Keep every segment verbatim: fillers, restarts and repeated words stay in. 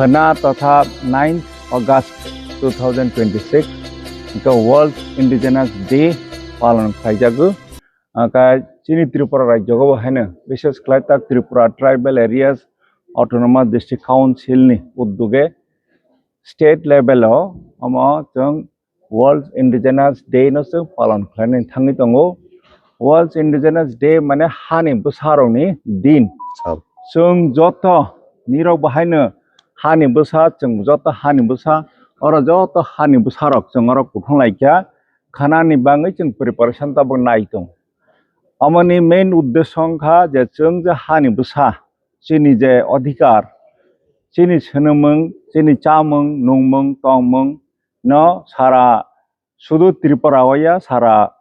Khna totha ninth August two thousand twenty-six hwnkhe World Indigenous Day palon khlaijago. Hwnkhe chini Tripura rajyogo bo haino, bises khlai tak Tripura Tribal Areas Autonomous District Council ni uddoge state level o omo chwng World Indigenous Day no chwng palon khlainani thangwi tongo. World Indigenous Day mane hani bwsarokni din. Sal. Chwng joto nirok bahaino hani bwsa, chwng joto hani bwsa, oro joto hani bwsarok chwng oro kuthung laikha, khanani bangwi chwng preparation tabuk nai tongo. Omoni main uddesyo wngkha je chwng je hani bwsa, chini je odhikar, chini swnamung, chini chamung, nungmung, tongmung no sara sudu Tripura o ya, sara,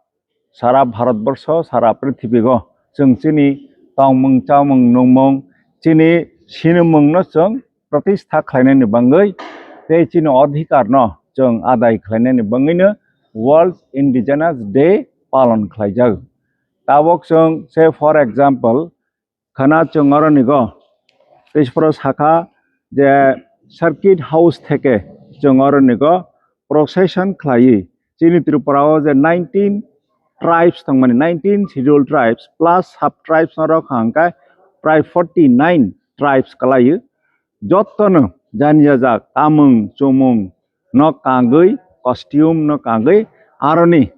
sara Bharat borsho, sara prithibigo chwng chini tongmung, chamung, nungmung, chini sinimung no chwng pratistha khlainani bangwi tei chini odhikar no chwng adai khlainani bangwino World Indigenous Day palon khlaijak. Tabok chwng, say for example, khana chwng oronigo Teshpuro sakha je Circuit House theke chwng oronigo procession khlaiwi, chini Tripura o je nineteen tribes tongmani, nineteen scheduled tribes plus sub tribes norok hwnkhe prai forty nine tribes kwlaiwi, jottono janiyajak tamung chumung no kangwi, costume no kangwi, aroni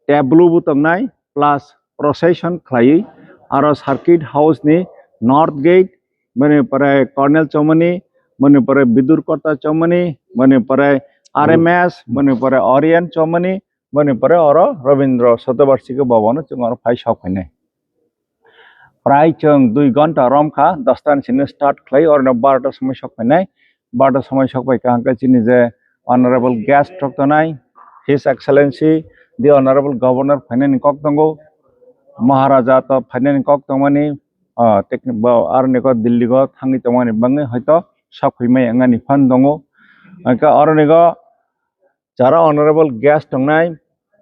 tableau bo tongnai, plus procession khlaiwi, aro Circuit House ni North Gate, mani pore Colonel Chomani, mani pore Bidur Kota Chomani, mani pore R M S, mani pore Orient Chomani, mani pore oro Rabindra Shatabarshiki Bhavan o chwng oro phai sok phainai. Prai chwng dui ghonta rom kha, dosta ni simi start khlai, oro no barota somoi sok phainai. Barota somoi sok pai kha hwnkhe chini je Honorable Guest rok tongnai, His Excellency the Honorable Governor phainani kok tongo, Maharaja to phainani kok tongmani, ah, techni-, bo aroni go Delhi go thangwi tongmani bangwi hoito sok phaimai wngani phan tongo. Hwnkhe oroni go jara honorable guest tongnai,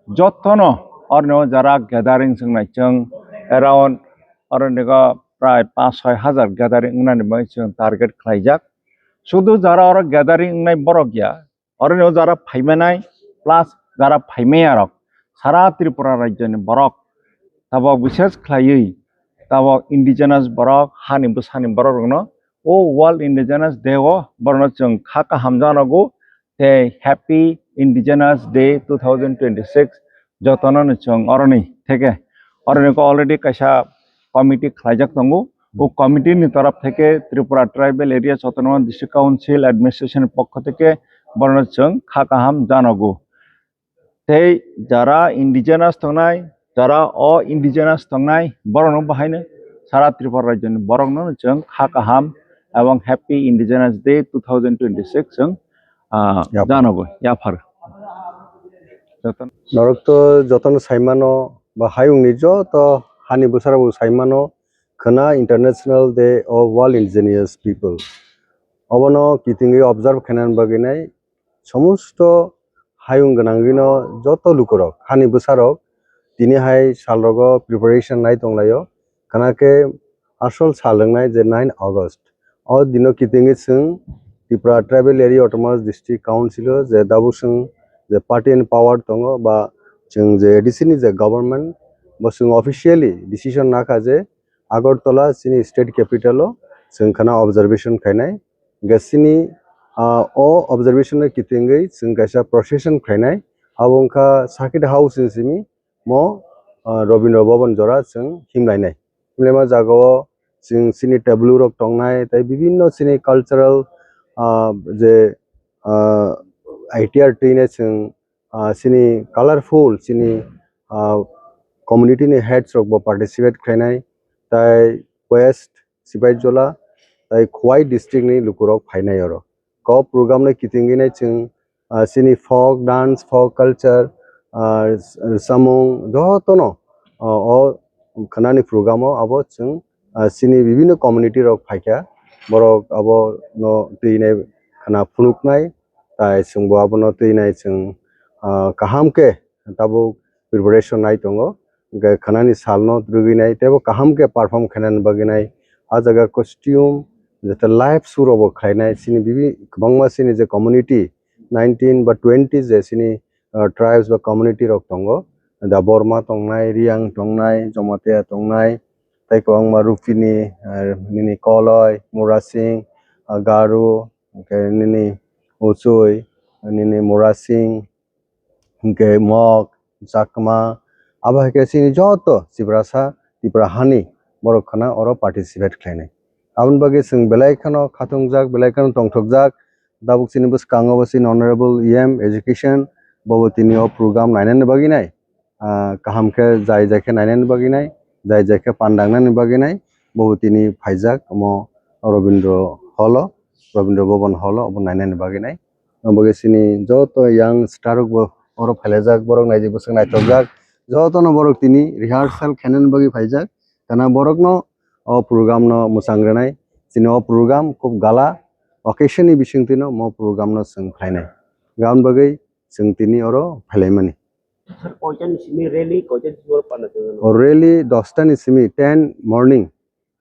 jottono oroni o jara gathering chwngnai chwng around oroni go prai panch soi hajar gathering wngnani bagwi chwng target khlaijak. Sudu jara oro gathering wngnai borok ya, oroni o jara phaimanai plus jara phaimaya rok, sara Tripura rajyoni borok, tabok bises khlaiwi tabok indigenous borok, hani bwsani borok rokno o World Indigenous Day o borokno chwng kha kaham janogo tei Happy Indigenous Day two thousand twenty-six jotono no chwng oroni theke, oroni ko already kaisa committee khlaijak tongo. O committee ni torop theke Tripura Tribal Areas Autonomous District Council Administration pokho theke borokno chwng kha kaham janogo. Tei jara indigenous tongnai, jara o indigenous tongnai, borokno bahaino sara Tripura rajyoni borokno chwng kha kaham ebong Happy Indigenous Day two thousand twenty-six chwng, ah, Yaphar. Janogo, yaphar. Jotono norok to jotono saimano, ba hayungni joto hani bwsarokbo saimano, khwna International Day of World Indigenous People. Obono kitingwi observe khainani bagwi nai somosto hayung gwnangwino joto lukurok, hani bwsarok tini hai salrogo preparation nai tonglaio. Khwna khe asol sal wngnai je nine August. O dino kitingwi chwng Tripura Tribal Area Autonomous District Council o je tabuk chwng je party in power tongo ba chwng je A D C ni je government, bo chwng officially decision nakha je Agartala chini state capital o chwng khwna observation khainai. Hwnkhe chini, ah, o observation no kitingwi chwng kaisa procession khainai. Abo wngkha Circuit House ni simi mo, ah, Rabindra Bhavan jora chwng himlainai. Himlaima jagao chwng chini tableau rok tongnai, tei bibinno chini cultural, ah, je, ah, I T R twinai chwng, ah, chini colorful chini, ah, community ni heads rok bo participate khlainai, tei West Sipaijala tei Khowai district ni lukurok phainai oro. Ko program no kitingwi nai chwng, ah, chini folk dance, folk culture, ah, samung jotono, ah, o khwnani program o abo chwng, ah, chini bibinno community rok phaikha, borok abo no twi nai khwna phunuknai, tai chwngbo abono twi nai chwng, ah, kaham khe tabuk preparation nai tongo, hwnkhe khwnani salno rwgwi nai teibo kaham khe perform khainani bagwi nai. A jaga costume jete live show rok bo khlainai, chini bibi kwbangma chini je community nineteen ba twenty je chini, ah, tribes ba community rok tongo, da Borma tongnai, Riang tongnai, Jomatia tongnai, tei kwbangma Rupini, ah, nini Koloi, Murasing, ah, Garu, hwnkhe nini Uchui, nini Murasing, hwnkhe Mok, Chakma, abo hai khe chini joto Tiprasa, Tipra hani borok khana oro participate khlainai. Aboni bagwi chwng belai kheno khatungjak, belai kheno tongthokjak. Tabuk chini bwskango bo chini Honorable E M Education, bobo tini o program nainani bagwi nai. Ah, kaham khe jai jai khe nainani bagwi nai, jai jai khe pandangnani bagwi nai, bobo tini phaijak omo Rabindra Hall o, Rabindra Bhavan Hall o, obo nainani bagwi nai. Omo bagwi chini joto young star rok bo oro phailaijak, borok naidi bwswk naithokjak, jotono borok tini rehearsal khainani bagwi phaijak, kana borokno o program no mwchang rwnai. Chini o program khub gala occasion ni bisingtwi no mo program no chwng khlainai, aboni bagwi chwng tini oro phailaimani. Sir, koitan ni simi rally, koitan ni simi oro panda tongmani? O rally dosta ni simi, ten morning,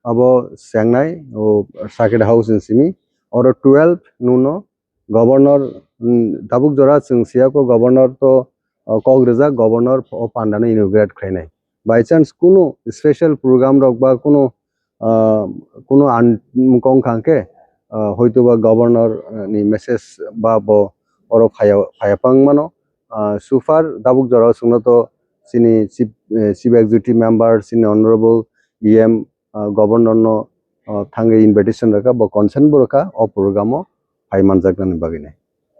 abo Chengnai, o Circuit House ni simi, oro twelve nuno Governor, mm, tabuk jora chwng siyako Governor to, o, kok rijak, Governor o panda no inaugurate khlainai. By chance kunu special program rok ba kunu ah, kunu an-, mukong kha khe, ah, hoitoba governor, ah, ni message ba bo oro phaya, phaya pang mano. Ah, so far tabuk jora o chwngno to chini chief, eh, chief executive member, chini honorable E M, ah, governor no, ah, thangwi invitation rwkha, bo consent bo rwkha o program o phai manjaknani bagwi nai.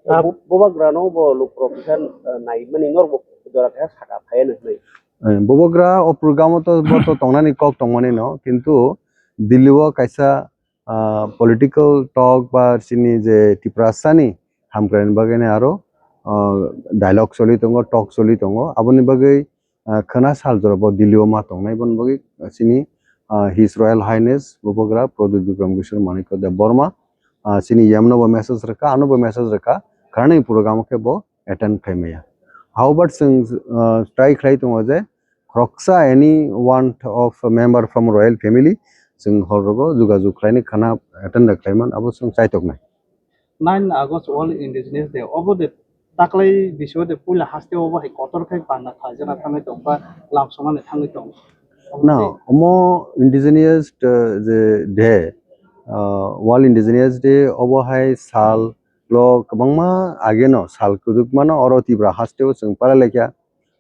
Ah, bu-, bubagra no bo luk rok kisa, ah, nai mani norok bo jora kisa saka phai ano hinwi. Eh, bubagra o program o to bo to tongnani kok tongmani no, kintu Delhi o kaisa, ah, political talk ba chini je Tiprasa ni hamkrai ni bagwi nai aro, ah, dialogue choli tongo, talk choli tongo, aboni bagwi ah, khwna sal jora bo Delhi o ma tongnai, boni bagwi, ah, chini, ah, His Royal Highness Bubagra Pradyut Bikram Kishore Manikya Deb Barma, ah, chini yamno bo message rwkha, ano bo message rwkha, khwnani program khe bo attend khlai maya. However, chwng, ah, try khlai tongo je khoroksa any one of member from royal family chwng hor rogo jogajog khlaini khwna attend khlai man, abo chwng chaitoknai. Nine August World Indigenous Day, obo de taklai bisio de puila haste obo hai kotor khai panda khlaijana thangwi tong ba lamsongmani thangwi tong. Obo No, de omo indigenous, uh, je day, uh, World Indigenous Day obo hai sal lo kwbangma ageno sal kwdwkmano oro Tripura haste o chwng para lekha.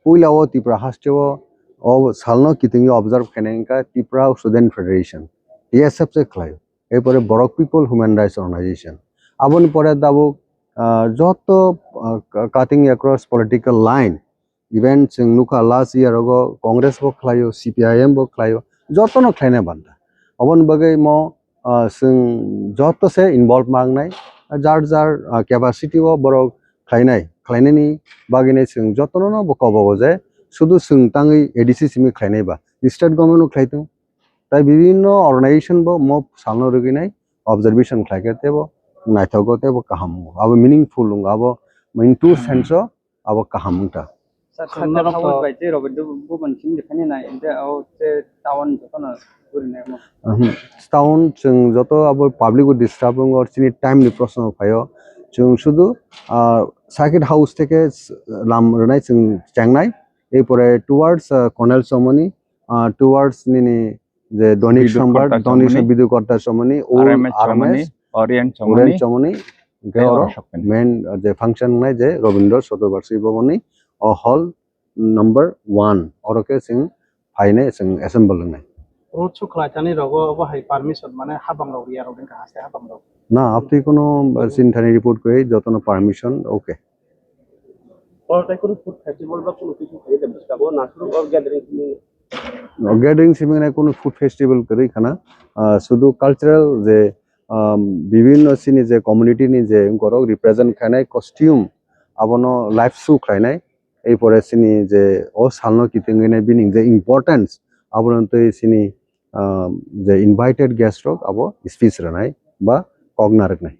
Puila o Tripura haste o, o salno kitingwi observe khainai wngkha Tripura Student Federation, T S F se khlaio. Erpore Borok People Human Rights Organization. Aboni pore tabuk, ah, joto, ah, ka-, cutting across political line, even chwng nukha last year ogo Congress bo khlaio, C P I M bo khlaio, jotono khlaina banda. Oboni bagwi mo, ah, chwng joto se involve mangnai, jar jar, ah, capacity o borok khlainai, khlainani bagwino chwng jotono no bo kobogo je sudu chwng tangwi A D C simi khlainai ba, state government o khlai tongo. Tai bibinno organization bo mo salno rwgwinai observation khlaikhe teibo naithogo teibo kaham wngo. Abo meaningful wngo, abo in two sense o abo kaham wngkha. Sir, Khajana chwngno rok to bai tei Robindra Bhuban simi de phani nai, ente o te town jotono gurinai mo. Mhm. Town chwng joto abo public o disturb wngo, chini time ni proshno phaio. Chwng sudu, ah, Circuit House theke s-, lam rwnai chwng chengnai. Erpore towards, ah, Colonel Chomoni, ah, towards nini je Donik Bidhu Sambar, Kotta Donik Chomoni, Bidhu Kotta Chomoni, Old R M S Chomoni, R M S, Orian Orian Chomoni, Chomoni, hingke tei oro Orosok Pini. Main, ah, je function wngnai je Robindra Soto Barsi Bhavan ni o hall number one, oro khe chwng phainai, chwng assemble wngnai. Road show khlai thani rogo obo hai permission mane habang rok ya rok wngkha haste habang rok. Na, apni kono, ah, chini thani report kwrwi, jotono permission, okay. Oro tai kono food festival ba kono kisu khlai de bwskango nasuru or gathering simi. O gathering simi nai kono food festival kwrwi khana, ah, sudu cultural je, um, bibinno chini je community ni je borok represent khainai costume abono live show khlainai. Erpore chini je o salno kitingwi nai bini je importance abono twi chini, ah, je invited guest rok abo speech rwnai ba kok narwknai.